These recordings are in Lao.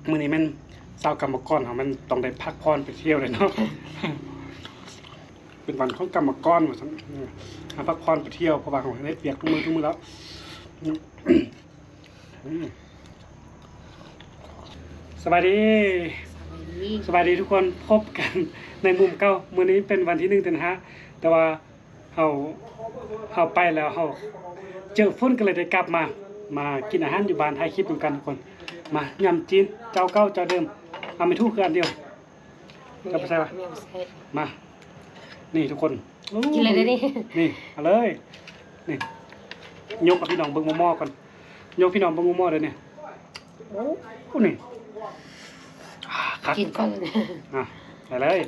ມື້ນີ້ແມ່ນຊາວກຳມະກອນເຮົາແມ່ນຕ້ອງໄດ້ພັກຜ່ອນໄປທ່ຽວແລ້ວເນາະ ເປັນວັນຂອງກຳມະກອນວ່າຊັ້ນ ເອີ ຫາພັກຜ່ອນໄປທ່ຽວ ເພາະວ່າເຮົາເຮັດວຽກທຸກມື້ທຸກມື້ແລ້ວ. ອືມ ສະບາຍດີ ສະບາຍດີ ສະບາຍດີທຸກຄົນ ພົບກັນໃນມຸມເກົ່າ. ມື້ນີ້ເປັນວັນທີໜຶ່ງເດືອນຫ້າ ແຕ່ວ່າ ເຮົາ ເຮົາໄປແລ້ວ ເຮົາເຈີຝົນ ກໍເລີຍໄດ້ກັບມາ ມາກິນອາຫານຢູ່ບ້ານ ຖ່າຍຄລິບນຳກັນທຸກຄົນ. ມາ ຍຳຈີນ ເຈົ້າເກົ່າເຈົ້າເດີມ ເອົາ ແມ່ນທຸກຄືອັນດຽວ ເຈົ້າໄປໃສ່ວະ? ມາ ນີ້ທຸກຄົນ ໂອ້ ກິນເລີຍເດ້ນີ້ ນີ້ ເອົາເລີຍ ນີ້ ຍົກໃຫ້ພີ່ນ້ອງເບິ່ງໝໍ້ໆກ່ອນ ຍົກພີ່ນ້ອງເບິ່ງໝໍ້ໆເດີນີ້. ໂອ້ ນີ້ ອ່າ ຄັກ ກິນກ່ອນ ອ່ະ ໄປເລີຍ.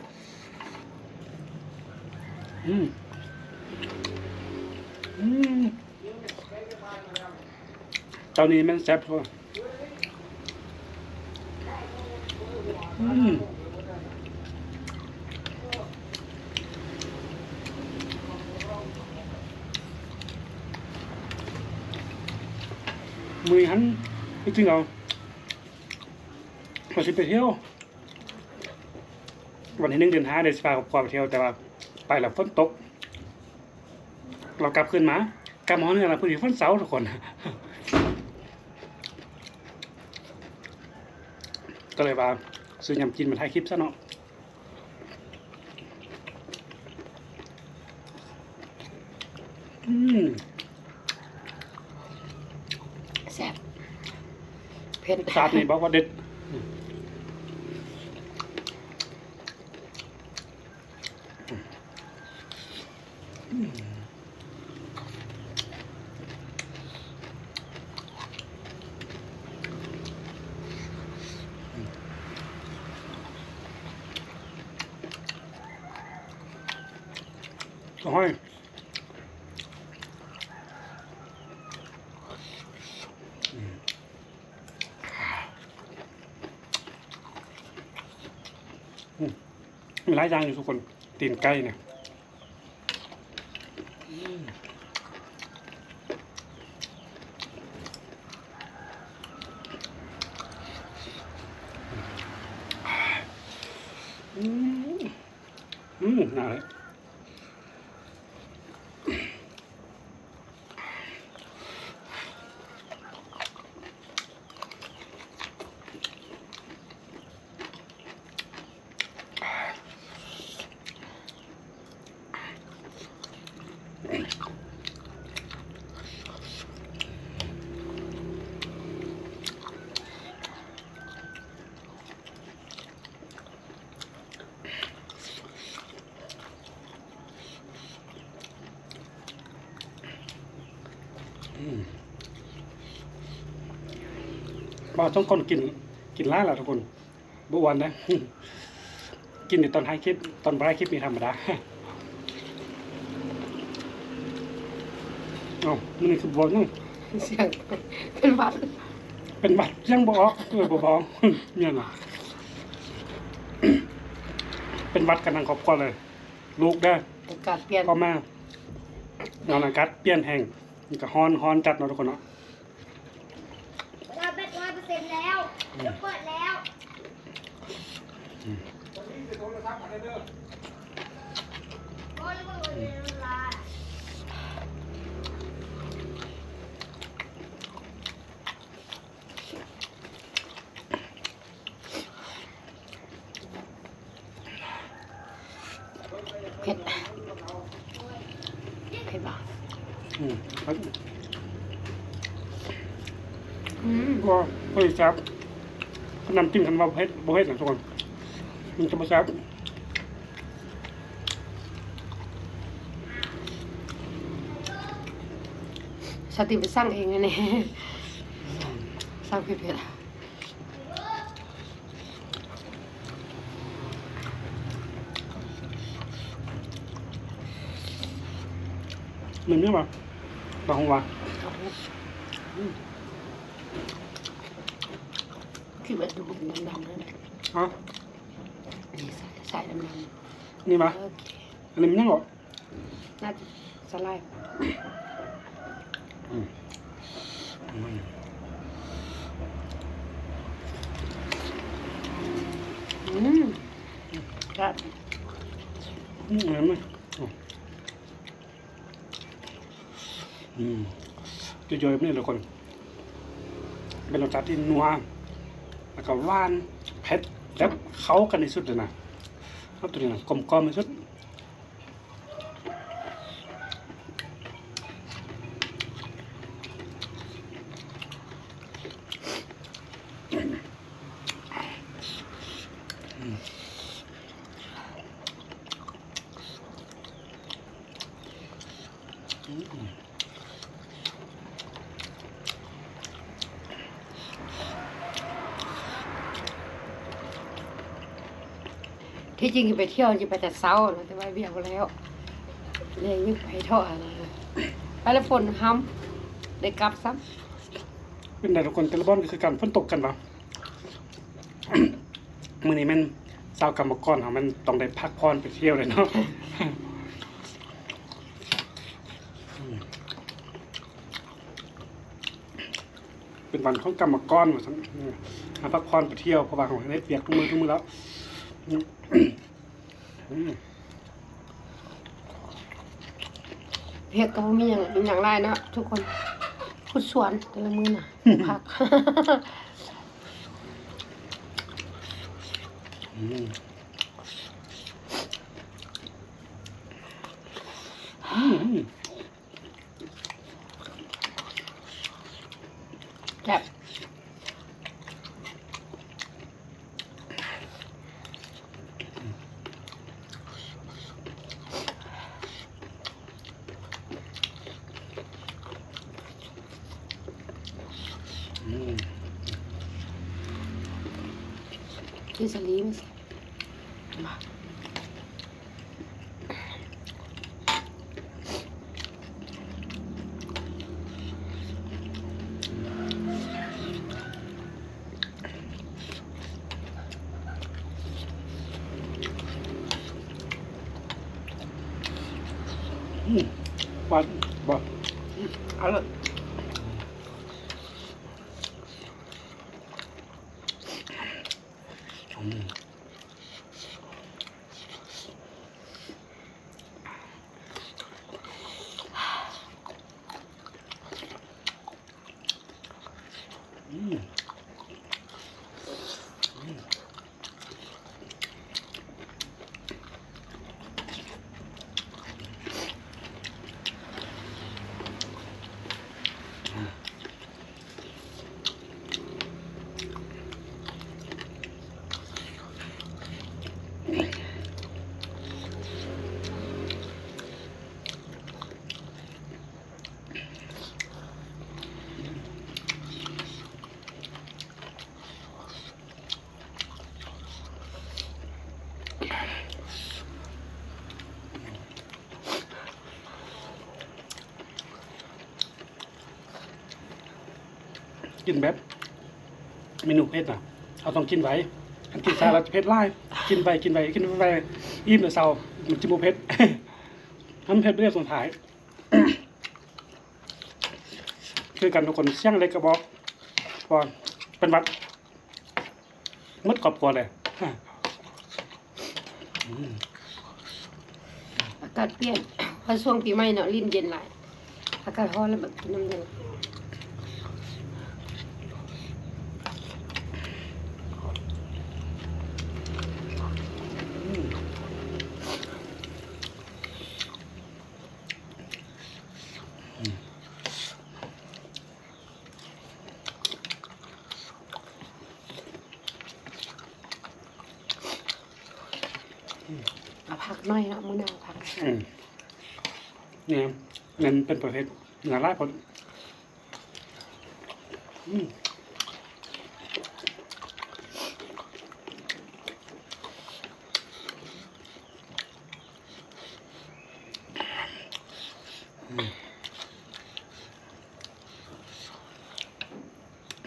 ອືມ ອືມ ເຈົ້ານີ້ແມ່ນແຊບ ອືມ ມື້ຫັ້ນ ທີ່ຈິງເອົາ ວ່າຊິໄປທ່ຽວ ວັນທີໜຶ່ງເດືອນຫ້າ ເດ ຊິພາຄອບຄົວໄປທ່ຽວ ແຕ່ວ່າໄປແລ້ວຝົນຕົກ ລາວກັບຄືນມາ ກັບມາຮອດເຮືອນແລ້ວ ເພິ່ນຊິຝົນເຊົາທຸກຄົນ ກໍເລີຍວ່າຊື້ຍຳກິນມາຖ່າຍຄລິບຊະເນາະ. ອືມ ແຊບ ເຜັດ ສາດນີ້ບອກວ່າເດັດ. ໂອ້ຍ ອືມ ມີຫຼາຍຢ່າງຢູ່ທຸກຄົນ ຕີນໄກ່ນີ້ ອືມ ອືມ ອືມ ໜ້າເລີຍ. ອືມ ວ່າຕ້ອງຄົນກິນ ກິນຫຼາຍລະທຸກຄົນ ບໍ່ອ້ວນເດ້ ກິນແຕ່ຕອນຖ່າຍຄລິບ ຕອນບໍ່ຖ່າຍຄລິບນີ້ທຳມະດາ. ເອົ້າ ມື້ນີ້ຄືບໍ່ເວົ້າຫຍັງ ສຽງເປັນຫວັດ ເປັນຫວັດ ສຽງບໍ່ອອກ ເອີ ບໍ່ບອກ ແມ່ນຫວາ ເປັນຫວັດກັນທັງຄອບຄົວເລີຍ ລູກເດີ ອາກາດປ່ຽນ ພໍ່ແມ່ ຍາມອາກາດປ່ຽນແຮງ ມັນກໍຮ້ອນ ຮ້ອນຈັດເນາະທຸກຄົນເນາະ. ເວລາແບັດຮ້ອຍເປີເຊັນແລ້ວ ອືມ ຈະເປີດແລ້ວ ອືມ ໂອ້ຍ ເວລາ ເຜັດ ເຜັດບໍ່? ອືມ ອືມ ບໍ່ ບໍ່ແຊບ ນ້ຳຈິ້ມຄັນວ່າເຜັດ ບໍ່ເຜັດນະທຸກຄົນ ມັນຈະບໍ່ແຊບ. ສາວຕິໄປສັ່ງເອງອັນນີ້ ສັ່ງເຜັດໆ. ແມ່ນຫຍັງວະ? ປາຫົງຫວາ? ອືມ ຄືວ່າດູດຳໆ ນັ້ນແຫຼະ. ຮະ? ນີ້ ສາຍ ສາຍດຳໆ ນີ້ຫວາ? ໂອເຄ. ອັນນີ້ມັນຫຍັງເກາະ? ໜ້າຈະສະຫຼາຍ. ອືມ ອືມ ອືມ. ອືມ ອືມ ອືມ ຢູ່ໆ ແບບນີ້ທຸກຄົນ ເປັນລົດຊາດທີ່ນົວ ແລ້ວກໍຫວານ ເຜັດ ແບບເຂົ້າກັນທີ່ສຸດເລີຍນະ. ເອົາ ໂຕນີ້ນະ ກົມກ່ອມທີ່ສຸດ. ທີ່ຈິງຊິໄປທ່ຽວ ຊິໄປແຕ່ເຊົ້າເນາະ ແຕ່ວ່າວຽກບໍ່ແລ້ວ ເລີຍຍັງໄປເທາະ ໄປແລ້ວຝົນຮຳ ໄດ້ກັບຊ້ຳ. ເປັນໃດທຸກຄົນ ແຕ່ລະບ່ອນກໍຄືກັນ ຝົນຕົກກັນຫວາ? ມື້ນີ້ແມ່ນຊາວກຳມະກອນເຮົາແມ່ນຕ້ອງໄດ້ພັກຜ່ອນໄປທ່ຽວເລີຍເນາະ. ເປັນວັນຂອງກຳມະກອນວ່າຊັ້ນ ມາພັກຜ່ອນໄປທ່ຽວ ເພາະວ່າເຮົາເຮັດວຽກທຸກມື້ ທຸກມື້ແລ້ວ. ອືມ ວຽກກໍບໍ່ມີຫຍັງ ຫຍັງຫຼາຍເນາະທຸກຄົນ ຂຸດສວນແຕ່ລະມື້ນະ ຜັກ. ອືມ ອືມ ແຊບ. ອືມ ກິນສາລີມັນແຊບ. ອືມ ຫວານບໍ່? ອືມ ອະ ອືມ ອືມ. ກິນແບບເມນູເຜັດນະ ເຮົາຕ້ອງກິນໄວ ຄັນກິນຊ້າແລ້ວຈະເຜັດຫຼາຍ ກິນໄວ ກິນໄວ ກິນໄວ ອີ່ມແລ້ວເຊົາ ມັນຈະບໍ່ເຜັດ ຄັນເຜັດໄປເລີຍຕອນທ້າຍ. ຄືກັນທຸກຄົນ ສຽງເລັກກໍບໍ່ ບໍ່ ເປັນຫວັດ ໝົດຄອບຄົວເລີຍ. ອືມ ອາກາດປ່ຽນ ເພາະຊ່ວງປີໃໝ່ເນາະ ລິ້ນເຢັນຫຼາຍ ອາກາດຮ້ອນແລ້ວແບບກິນນ້ຳເຢັນ. ອືມ ອືມ ເອົາຜັກໜ້ອຍເນາະ ມື້ໜ້າເອົາຜັກ. ອືມ ນີ້ ແມ່ນເປັນປະເພດເນື້ອຫຼາຍຄົນ. ອືມ ອືມ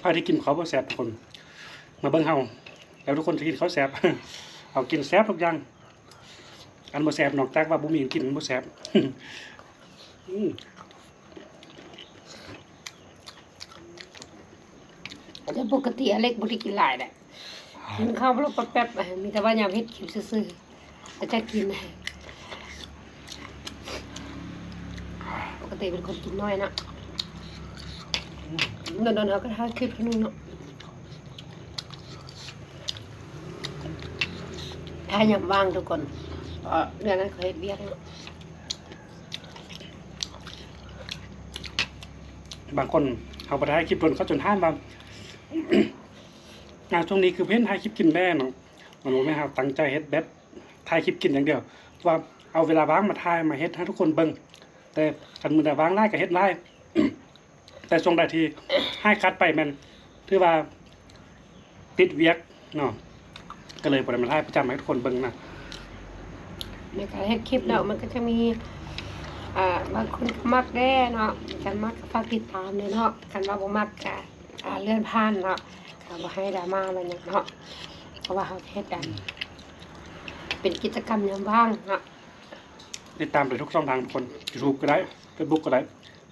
ໃຜທີ່ກິນເຂົ້າບໍ່ແຊບທຸກຄົນ ມາເບິ່ງເຮົາ ແລ້ວທຸກຄົນຈະກິນເຂົ້າແຊບ. ເຮົາກິນແຊບທຸກຢ່າງ ອັນບໍ່ແຊບ ນອກຈາກວ່າບໍ່ມີອັນກິນ ມັນບໍ່ແຊບ. ອືມ ແຕ່ປົກກະຕິອາເລັກບໍ່ໄດ້ກິນຫຼາຍແຫຼະ ກິນເຂົ້າແລ້ວແປັບໆ ມີແຕ່ວ່າຍາມເຮັດຄລິບຊື່ໆ. ກໍຈະກິນ. ປົກກະຕິເປັນຄົນກິນໜ້ອຍເນາະ. ອືມ ດົນໆເຮົາກໍຖ່າຍຄລິບເທື່ອໜຶ່ງເນາະ. ຖ່າຍຍາມວ່າງທຸກຄົນ. ເອີ ເດືອນນັ້ນເຂົາເຮັດວຽກເນາະ. ບາງຄົນເຮົາບໍ່ໄດ້ຖ່າຍຄລິບດົນ ເຂົາຈົນຖາມວ່າ ອາ ຊ່ວງນີ້ຄືເຫັນຖ່າຍຄລິບກິນແດ່ເນາະ. ມັນບໍ່ແມ່ນເຮົາຕັ້ງໃຈເຮັດແບບຖ່າຍຄລິບກິນຢ່າງດຽວ ແຕ່ວ່າເອົາເວລາວ່າງມາຖ່າຍ ມາເຮັດໃຫ້ທຸກຄົນເບິ່ງ. ແຕ່ຄັນມື້ໃດວ່າງຫຼາຍກໍເຮັດຫຼາຍ ແຕ່ຊ່ວງໃດທີ່ຫາຍຂາດໄປແມ່ນຖືວ່າຕິດວຽກເນາະ ກໍເລີຍບໍ່ໄດ້ມາຖ່າຍປະຈຳໃຫ້ທຸກຄົນເບິ່ງນະ. ໃນການເຮັດຄລິບເນາະ ມັນກໍຈະມີ ອ່າ ບາງຄົນກໍມັກແດ່ເນາະ. ຄັນມັກກໍຝາກຕິດຕາມແດ່ເນາະ. ຄັນວ່າບໍ່ມັກກໍ ອ່າ ເລື່ອນຜ່ານເນາະ. ກໍບໍ່ໃຫ້ດຣາມາມັນຫຍັງເນາະ ເພາະວ່າເຮົາເຮັດອັນ ເປັນກິດຈະກຳຍາມວ່າງເນາະ. ຕິດຕາມໄດ້ທຸກຊ່ອງທາງທຸກຄົນ YouTube ກໍໄດ້ Facebook ກໍໄດ້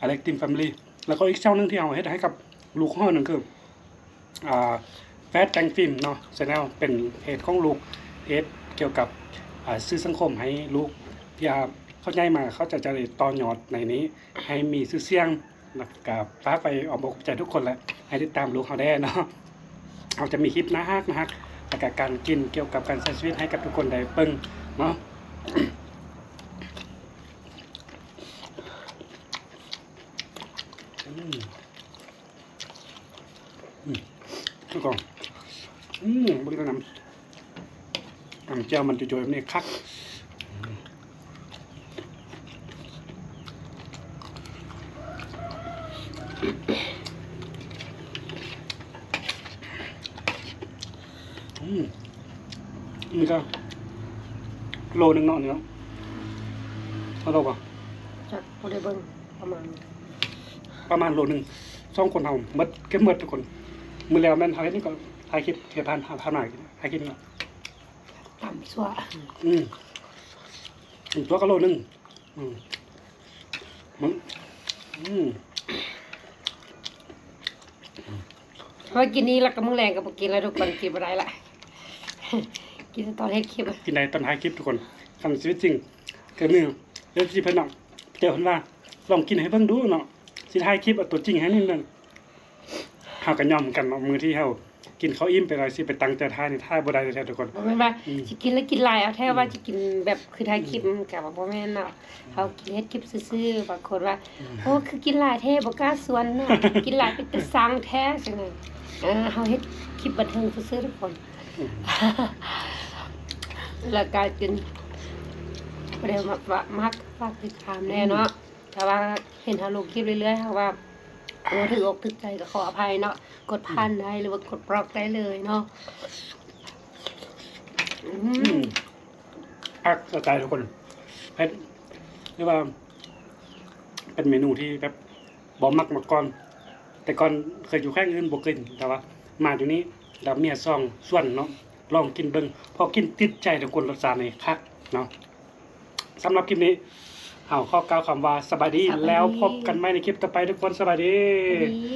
Alex Team Family. ແລ້ວກໍອີກຊ່ອງໜຶ່ງທີ່ເຮົາເຮັດໃຫ້ກັບລູກຂອງເຮົານັ້ນຄື ອ່າ Fat Gang Film ເນາະ Channel ເປັນເພຈຂອງລູກ ເຮັດກ່ຽວກັບ ອ່າ ສື່ສັງຄົມໃຫ້ລູກ ທີ່ວ່າເຂົາໃຫຍ່ມາ ເຂົາຈະ ຈະໄດ້ຕໍ່ຍອດໃນນີ້ ໃຫ້ມີຊື່ສຽງ. ແລ້ວກະຝາກໄປອ້ອມອົກອ້ອມໃຈທຸກຄົນແຫຼະ ໃຫ້ຕິດຕາມລູກເຮົາແດ່ເນາະ. ເຮົາຈະມີຄລິບໜ້າຮັກໆ ແລ້ວກະການກິນ ກ່ຽວກັບການໃຊ້ຊີວິດໃຫ້ກັບທຸກຄົນໄດ້ເບິ່ງເນາະ. ອືມ ອືມ ແລ້ວກໍ ອືມ ເບິ່ງແຕ່ນ້ຳ ນ້ຳແຈ່ວມັນໂຈຍໆແບບນີ້ຄັກ. ອືມ ນີ້ກໍໂລໜຶ່ງເນາະ ນີ້ເນາະ. ເທົ່າໂລບໍ່? ຈັກ ບໍ່ໄດ້ເບິ່ງ ປະມານ ປະມານໂລໜຶ່ງ. ສອງຄົນເຮົາໝົດ ເກັບໝົດທຸກຄົນ. ມື້ແລ້ວແມ່ນເຮົາເຮັດນີ້ກໍຖ່າຍຄລິບ ເຮັດຜ່ານ ຜ່ານມາ ຖ່າຍຄລິບນີ້ ຕຳຊົ່ວ ອືມ ຕຳຊົ່ວກໍໂລໜຶ່ງ. ອືມ ມັນ ອືມ ເພາະວ່າກິນນີ້ແລ້ວກໍມື້ແລງກໍບໍ່ກິນແລ້ວທຸກຄົນ ກິນບໍ່ໄດ້ລະ ກິນແຕ່ຕອນເຮັດຄລິບ ກິນໄດ້ຕອນຖ່າຍຄລິບທຸກຄົນ. ຄັນຊີວິດຈິງກໍມີ ເອັຟຊີ ເພິ່ນເນາະ ເຈົ້າເພິ່ນວ່າລອງກິນໃຫ້ເບິ່ງດູເນາະ ຊິຖ່າຍຄລິບເອົາຕົວຈິງໃຫ້ນີ້ນັ້ນ. ເຮົາກໍຍອມກັນເນາະ ມື້ທີ່ເຮົາກິນເຂົ້າອີ່ມໄປແລ້ວ ຊິໄປຕັ້ງໃຈຖ່າຍນີ້ ຖ່າຍບໍ່ໄດ້ແທ້ໆທຸກຄົນ. ບໍ່ແມ່ນວ່າ ອືມ ຊິກິນແລ້ວກິນຫຼາຍເອົາແທ້ ອືມ ວ່າຊິກິນແບບຄືຖ່າຍຄລິບ ອືມ ມັນກໍບໍ່ແມ່ນເນາະ. ອືມ ເຮົາກິນເຮັດຄລິບຊື່ໆ ບາງຄົນວ່າ ອືມ ໂອ້ ຄືກິນຫຼາຍແທ້ ບໍ່ກ້າຊວນເນາະ ກິນຫຼາຍເປັນຕາຊັງແທ້ ຈັ່ງນັ້ນ. ເອີ ເຮົາເຮັດຄລິບບັນເທີງຊື່ໆທຸກຄົນ. ອືມ ແລ້ວກາຍເປັນ ຜູ້ໃດມັກ ມັກ ຝາກຕິດຕາມແດ່ເນາະ. ອືມ ຖ້າວ່າເຫັນເຮົາລົງຄລິບເລື້ອຍໆ ຖ້າວ່າບໍ່ຖືກອົກຖືກໃຈກໍຂໍອະໄພເນາະ. ກົດຜ່ານໄດ້ ອືມ ຫຼືວ່າກົດບລັອກໄດ້ເລີຍເນາະ. ອືມ ອືມ ຄັກສະໃຈທຸກຄົນ ເຮັດ ຫຼືວ່າເປັນເມນູທີ່ແບບບໍ່ມັກມາກ່ອນ. ແຕ່ກ່ອນເຄີຍຢູ່ແຂວງອື່ນບໍ່ກິນ ແຕ່ວ່າມາຢູ່ນີ້ ແລ້ວເມຍຊອງຊວນເນາະ ລອງກິນເບິ່ງ ພໍກິນຕິດໃຈທຸກຄົນ ລົດຊາດນີ້ຄັກເນາະ. ສຳລັບຄລິບນີ້ ເຮົາຂໍກ່າວຄຳວ່າສະບາຍດີ ສະບາຍດີ ແລ້ວພົບກັນໃໝ່ໃນຄລິບຕໍ່ໄປທຸກຄົນ. ສະບາຍດີ ສະບາຍດີ.